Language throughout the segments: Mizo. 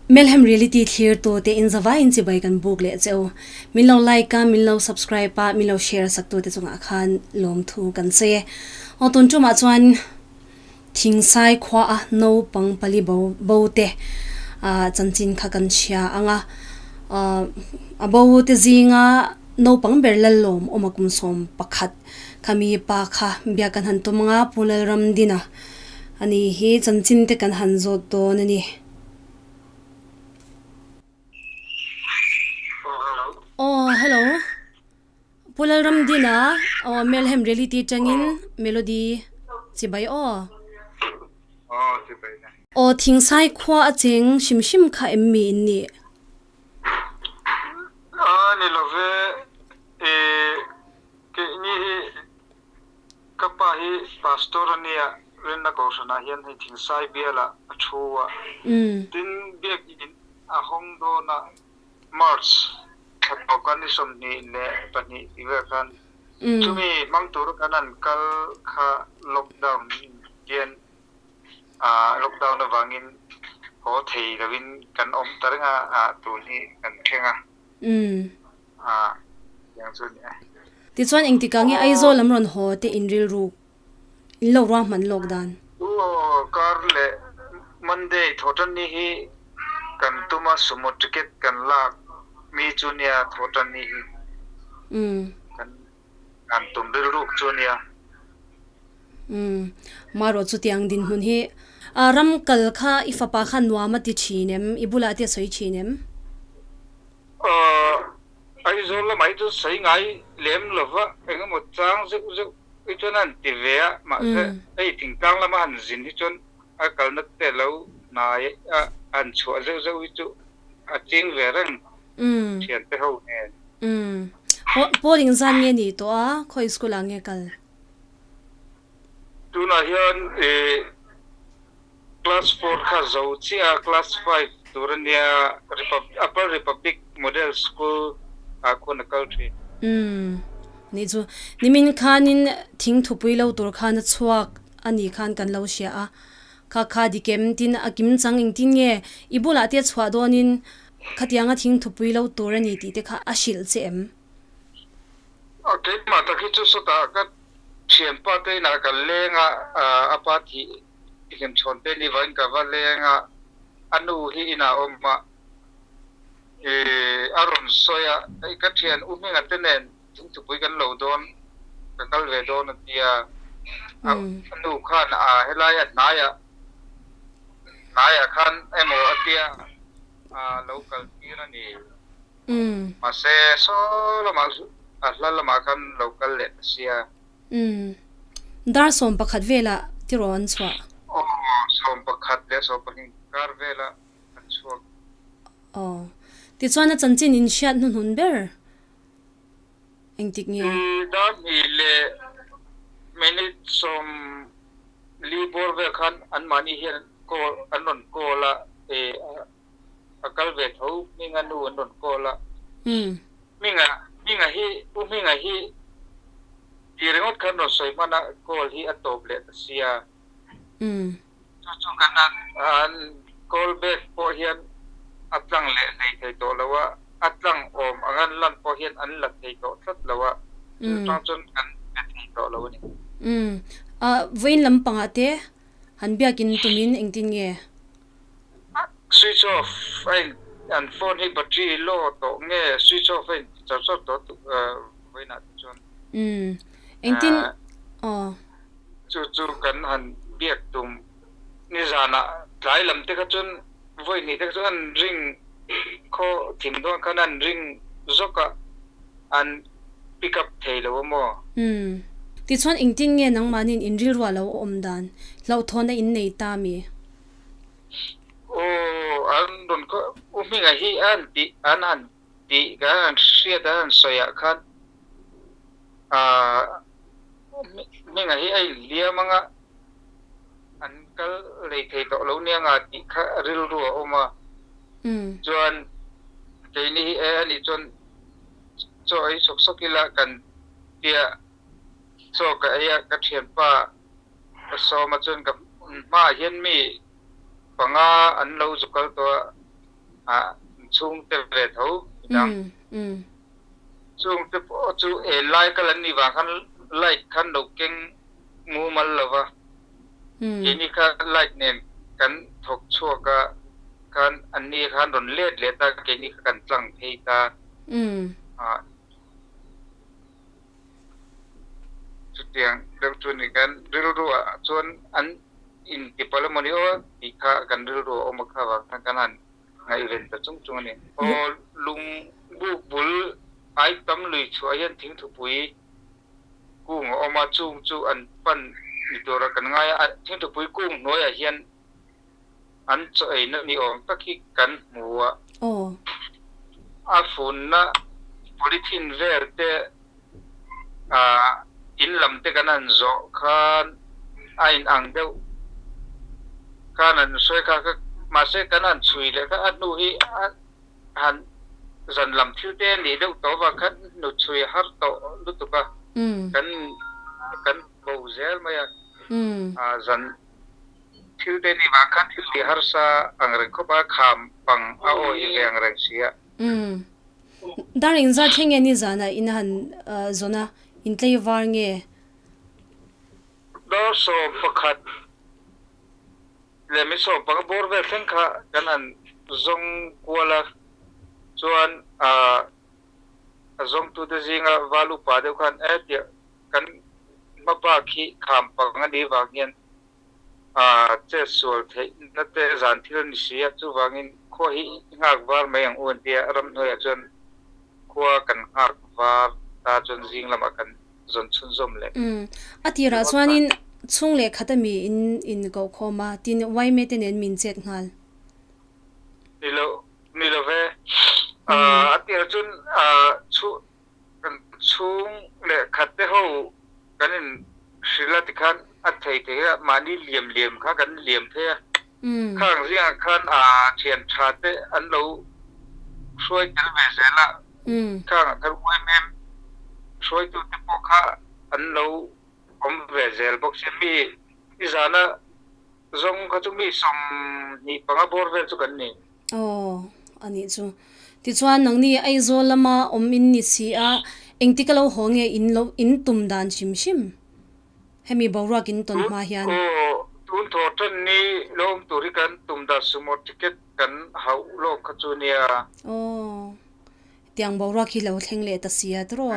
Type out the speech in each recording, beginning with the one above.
Melhem Reality thlir tu te in zavai in chibai kan buk leh cheu. Min lo like a, min lo subscribe a, min lo share sak tu te chungah khan lawmthu kan sawi e. Aw tun tumah chuan Thingsai khua a naupang pali bo bo te chanchin kha kan chhia ang a. A bo te zinga naupang ber Lallawm awm a kum 11 khami pa kha biak kan han tum ang a, Pu Lalramdina a ni hi chanchin te kan han zawt dawn a ni. Aw hello Pu Lalramdina aw Melhem Reality tangin Melody chibai aw. Aw chibai na. Aw Thingsai khua a cheng hrim hrim kha em mi in nih? A ni lo ve e keini hi Ka pa hi Pastor a nia, Rinna Kohhranah hian hei Thingsai bialah a thu a. Tin, Biakinn a hawng dawn a, March thla tawka ni 22 tih vel khan chumi hmang tur khan an kal kha lockdown hian lockdown avangin haw thei lovin kan awm ta reng a, tun hi kan thleng a. Tiang chu a ni e. Tichuan engtikah nge Aizawl lam rawn haw te in rilru in lo ruah hman lawk dan? Aw kar leh Monday thawhtanni hi kan tum a sumo ticket kan lak mi chu nia thawhtanni hi kan han tum rilruk chu nia. Umm marawh chutiang dinhmun hi ram kal kha i fapa khan nuam a ti thin em? I bulah te a sawi thin em? Aizawl lamah hi chuan sawi ngai lem lova eng emaw chang zeuh zeuh hi chuan a han ti ve a, mahse hei thingtlang lama han zin hi chuan a kalna te lo hnai a han chhuah zeuh zeuh hi chu a ching ve reng thiante ho nen. Umm Paul engzan nge ni tawh a, khawi school ah nge kal? Tunah hian Class 4 kha zo chiah a, Class 5 tur a nia, Upper Republic Model School ah khuan a kal thin. Umm nih chu nimin khanin thing thupui lo tur khan a chhuak a nih khan kan lo hria a, kha kha dikem tin a kim chang engtin nge i bulah te chhuah dawnin khatianga thing thupui lo tur a ni tih te kha a hrilh che em? A keimah tak hi chu sawtah ka thianpa te inah ka leng a, a pa thih hlimchhawn te ni vangin ka va leng a, a nu hi inah a awm a, a rawn sawi a, hei ka thian U Hminga te nen thingthupui kan lo dawn, ka kal ve dawn a ti a, a nu khan a helai a hnaiah hnaiah khan emaw a tia a lo kal tir a ni. Mahse saw lamah a hla lamah khan lo kal leh ta sia. Umm. Dar 11 velah tiraw an chhuah? Aw, 11 leh 12 kar velah an chhuak. Aw. Tichuan a chanchin in hriat hnuhnun ber engtik nge? Dar hnih leh minute 40 bawr vel khan anmahni hian call an rawn call a, a kal ve tho Hminga nu an rawn call a Hminga Hminga hi U Hminga hi tih ringawt khan rawn sawi hman a call hi a tawp leh ta sia chu chu kan an call back pawh hian a tlang leh hlei thei tawh lo a a tlang awm ang an lan pawh hian an la thei tawh tlat lo a chu tang chuan kan be thei tawh lo a ni. Vawiin lampangah te han biakin tumin engtin nge? Switch off a in an phone hi battery low tawh nge switch off a in ti char char tawh vawiinah te chuan. Umm engtin aw. Chu chu kan han biak tum nizanah tlai lam te kha chuan vawi hnih te kha chuan an ring khaw thim dawn khan an ring zawk a an pick up thei lo a maw. Umm tichuan engtin nge nangmahniin in rilru a lo awm dan hlauhthawn a in nei ta mi? Aw, an rawn khaw U Hminga hi a han tih, an han tih kan han hriat an han sawi ah khan aah U Hminga hi a inhliam anga an kal lei thei tawh lo nia nga tih kha rilru a awm a. Chuan keini hi e anih chuan chaw ei sawk sawk ila kan tia chaw ka ei a ka thianpa Ka sawma chuan ka hmaah hian mi panga an lo zu kal tawh a, Ah chhungte ve tho midang. Chungte pawh chu e lai kal an nih vang khan light khan lo keng mumal lo va, keini kha light nen kan thawk chhuak a khan anni khan rawn let leh ta, keini kha kan tlang phei ta. Chutiang deuh chu ni kan rilru ah chuan an intipal emawni aw tih kha kan rilru a awm a kha vang khan kan han ngaihven ta chung chung a ni. Aw lung buk bul ai tam lui chhuah hian thingthupui kung a awm a, chung chu an pan ni tura kan ngai a, thingthupui kung hnuaiah hian an chaw eina ni awm tak hi kan hmu a. A funna polythene vel te ah in lam te kan han zawh khan a in ang deuh khan an sawi kha kha mahse kan han chhui leh kha a hnu hi a han zan lam thil te a nih deuh tawh avang khan hnu chhui har tawh lutuk a kan kan bo zel mai a zan Thil te ni vang khan thil tih harsa ang reng khawp a, kham pang a aw hi ve ang reng si a. Umm. Dar engzat thleng nge nizanah in han zawn a, in tlei var nge? Dar 11 leh mi 15 bawr vel thleng kha kan han zawng kual a, chuan a zawngtute zinga val upa deuh khan e tiah kan hma bak hi kham pang a nih vang hian a chet sual theih na te zan thil a ni si a, chuvangin khua hi i nghak var mai ang u an ti a, ramhnuaiah chuan khua kan nghak var ta chuan zing lamah kan zawn chhunzawm leh. Umm, a tirah chuanin chhung leh khat a mi in in koh khawm a, tin Waime te nen min chet nghal. Ni lo, ni lo ve. A tirah chuan chhu Kan chhung leh khat te ho kan in hrilh a tikhan a thei thei a, mahni liam liam kha kan liam phei a. Khang zingah khan a thian tha te an lo hruai tel ve zel a, khangah khan umm hruaitu te pawh kha an lo awm ve zel bawk sia. Mi i zana zawng kha chu mi 25 bawr vel chu kan ni. Aw, a nih chu. Tichuan, nangni Aizawl lama awm in ni si a, engtik a lo haw nge in lo in tum dan hrim hrim? Hemi boruak in tawn hma hian. Aw, tun thaw tan ni lo awm tur hi kan tum dan sumo ticket kan hauh lawk kha chu nia. Aw, tiang boruak hi lo thleng leh ta si a tiraw?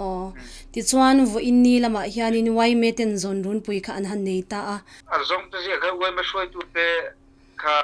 Aw, tichuan vawiin ni lamah hianin Yma ten zawn runpui kha an han nei ta a. A zawng te ziah kha Yma hruaitute kha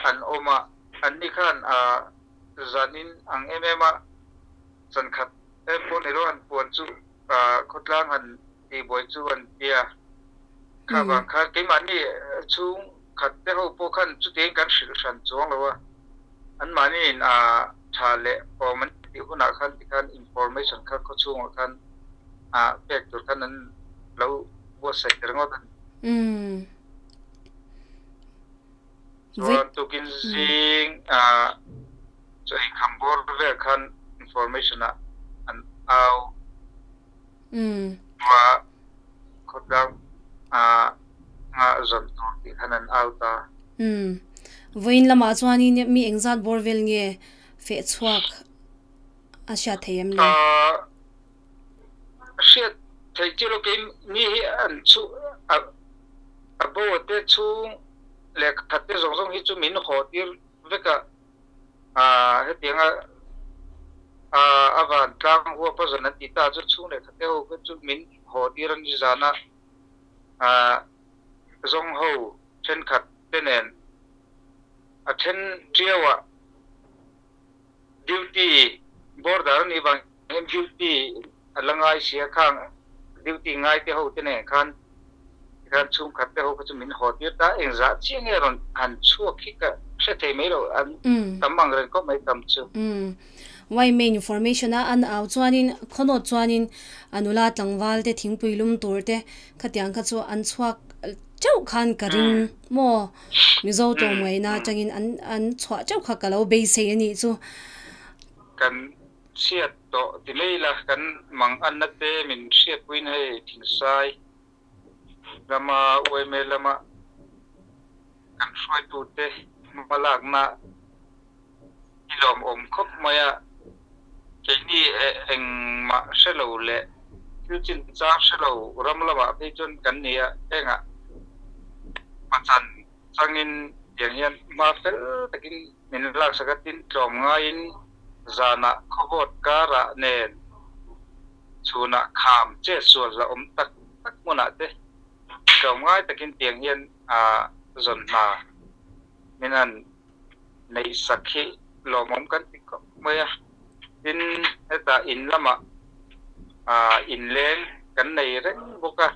an awm a, anni khan zanin ang em em a zankhat em pawh ni lo an puan chu khawtlang han tihbuai chu an tia. Kha vang khan keimahni chhung khat te ho pawh khan chutiang kan hrilh hran chuang lo a, anmahniin tha leh awm an tih hunah khan tikhan information kha khawchhungah khan pek tur khan an lo buatsaih ta ringawt a ni. Chuan tukin zing ah chaw eikham bawr vel khan information ah an au a, khawtlang ah nghah zawn tur tih khan an au ta. Vawiin lamah chuanin mi engzat bawr vel nge feh chhuak a hriat thei em le? Hriat theih chu lawkin mi hi an chhu a bo te chhung leh khat te zawng zawng hi chu min haw tir vek a, hetianga a van tlang huap a zan an tih ta chu chhung leh khat te ho kha chu min haw tir a ni zan a, zawng ho thenkhat te nen a then tiau ah. Duty border a nih vang hian duty a la ngai si a, khang duty ngai te ho te nen khan tikhan chhungkhat te ho kha chu min haw tir ta, engzah chiah nge rawn han chhuak hi ka hre thei mai lo, an tam ang reng khawp mai tam chu. Umm main information a an au chuanin khawnawt chuanin a nula tlangval te thingpui lum tur te khatiang kha chu an chhuak teuh khan ka ring maw? Mizo tlawmngaihna atangin an an chhuah teuh kha ka lo beisei a nih chu. Kan chhiat tawh ti mai ila kan mang anna te min hriatpuiin hei Thingsai lama UMA lama kan hruaitute. hmalakna hi lawmawm khawp mai a, keini engmah hre lo leh thil chinchang hre lo ram lamah phei chuan kan ni a, hengah pachan changin tiang hian hma fel takin min laksak a, tin tlawm ngaiin zanah khawvawt karah nen chhunah kham chetsual hlauhawm tak tak hmunah te tlawm ngai takin tiang hian zawn hna min han neih sak hi lawmawm kan ti khawp mai a. Tin, hetah in lamah inleng kan nei reng bawk a,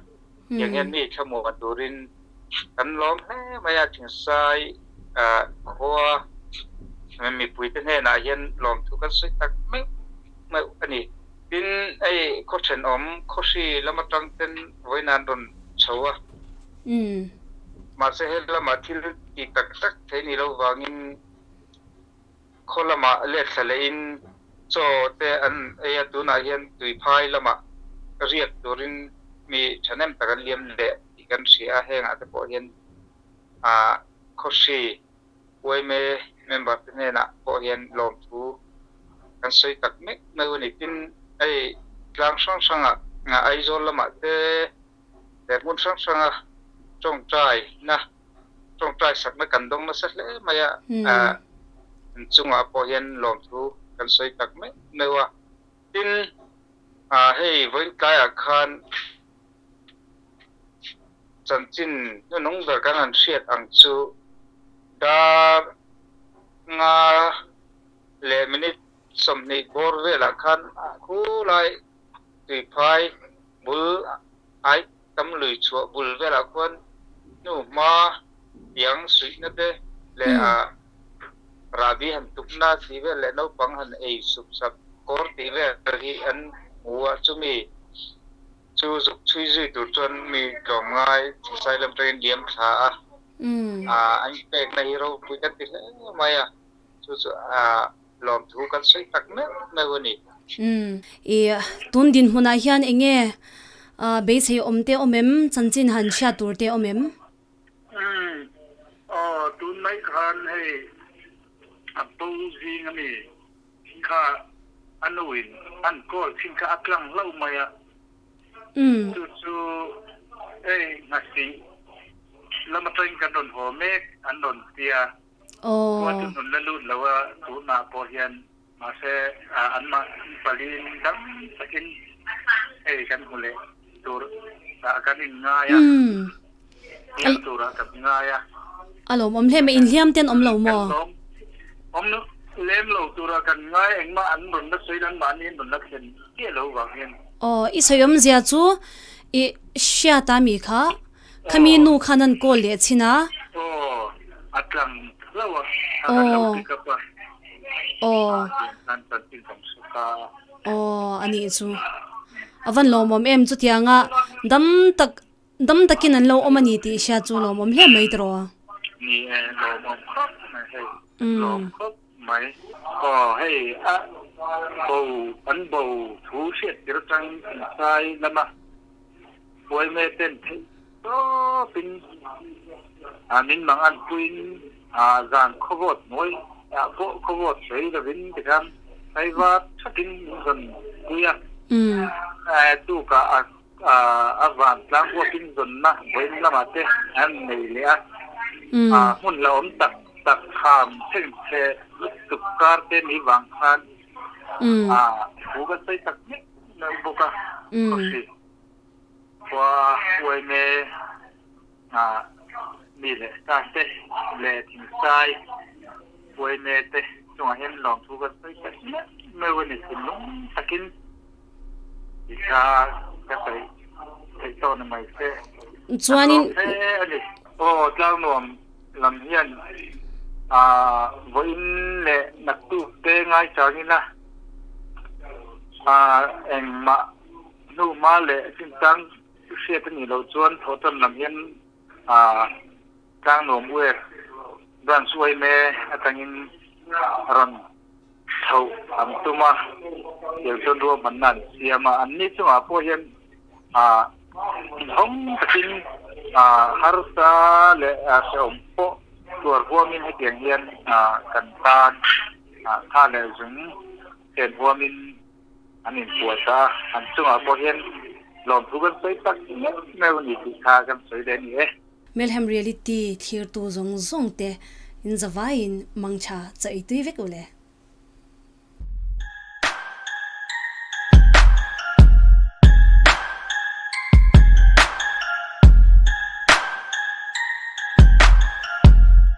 tiang hian mi thlamuan turin kan lawm hle mai a, Thingsai khua mipuite hnenah hian lawmthu kan sawi tak meuh meuh a ni. Tin, hei khaw thenawm khawhri lam atang ten vawiin an rawn chho a. Mahse he lamah thil ti tak tak thei ni lo vangin khaw lamah let thla lehin chaw te an ei a, tunah hian tuiphai lamah riak turin mi thahnem tak an liam leh tih kan hria a, hengah te pawh hian khawhri Uaime member te hnenah pawh hian lawmthu kan sawi tak mek meuh a ni. Tin, hei tlang hrang hrangah Aizawl lamah te leh hmun hrang hranga tawngtai na, tawngtai sakna kan dawng nasa hle mai a, an chungah pawh hian lawmthu kan sawi tak mek meuh a. Tin, hei vawiin tlaiah khan Chanchin hnunung ber kan han hriat ang chu dar nga leh minute 20 bawr velah khan khulai tuiphai bul ai tam lui chhuah bul velah khuan hnu hma tiang suihna te leh a rahbi han tukna tih vel leh naupang han ei sup sap kawr tih vel hi an hmu a, chumi Chu zuk chhui zui tur chuan mi tlawmngai Thingsai lam tangin liam thla a, an pekna hi ropui kan ti hle mai a, chu chu lawmthu kan sawi tak meuh meuh a ni. I tun dinhmunah hian eng nge beisei awm te awm em? Chanchin han hriat tur te awm em? Aw, tun mai khan hei a bo zing a mi. Kha a nuin an kawl thin kha a tlang hlauh mai a, chu chu hei nghasih lam atangin kan rawn haw mek an rawn ti a, khua chu rawn la lut lo a tunah pawh hian mahse anmah paliin dam takin hei kan hmu leh tur ah kan inngai a, hliam turah kan ngai a. A lawmawm hle mai, inhliam te an awm lo maw? Awm lem lo turah kan ngai, engmah an rawn la sawi an mahni an rawn la thlen chiah lo vang hian. Aw, i sawi awmzia chu i hriat a mi kha, khami nu khan an call leh chhin a. Aw, a tlang hlauh a, an lo pick up a. Aw. An chanchin kan hre ta a. Aw, a nih chu. A van lawmawm em chutianga dam tak dam takin an lo awm a ni tih hriat chu lawmawm hle mai tawh. Ni e, lawmawm khawp mai hei, lawm khawp mai. Aw hei a bo an bo thu hriat tir atangin Thingsai lama Buaime ten theih tawpin min mang an puiin zan khawvawt hnuai ah pawh khawvawt sawi lovin tikhan Saivat thatin min rawn pui a, tukah a van tlang huapin zawnna vawiin lamah te an nei leh a, hmun hlauhawm tak tak kham chhengchhe lutuk kar te ni vang khan thu kan sawi tak mek mek bawk a, khawhri khua uaime mi leh sa te leh thingsai uaime te chungah hian lawmthu kan sawi tak meuh meuh a ni. Thinlung takin i kha ka sawi theih tawh ni mai se. Chuanin. Kan lawm hle a ni. Aw tlangnuam lam hian vawiin leh naktuk te ngaichangin a engmah hnuhma leh chinchang Hriat a nih loh chuan thawhtan lam hian Tlangnuam Uer Branch uaime atangin rawn chhoh an tum a, tiang chuan ruahmanna an siam a. Anni chungah pawh hian inhawng takin harsa leh hrehawm pawh. tuar huamin hetiang hian kan tan tha leh zung chen huamin an inpuahchah a, an chungah pawh hian lawmthu kan sawi tak meuh meuh a ni tih kha kan sawi leh a ni e. Melhem Reality thirtu zawng zawng te in zavaiin mangtha chaih tui vek u le.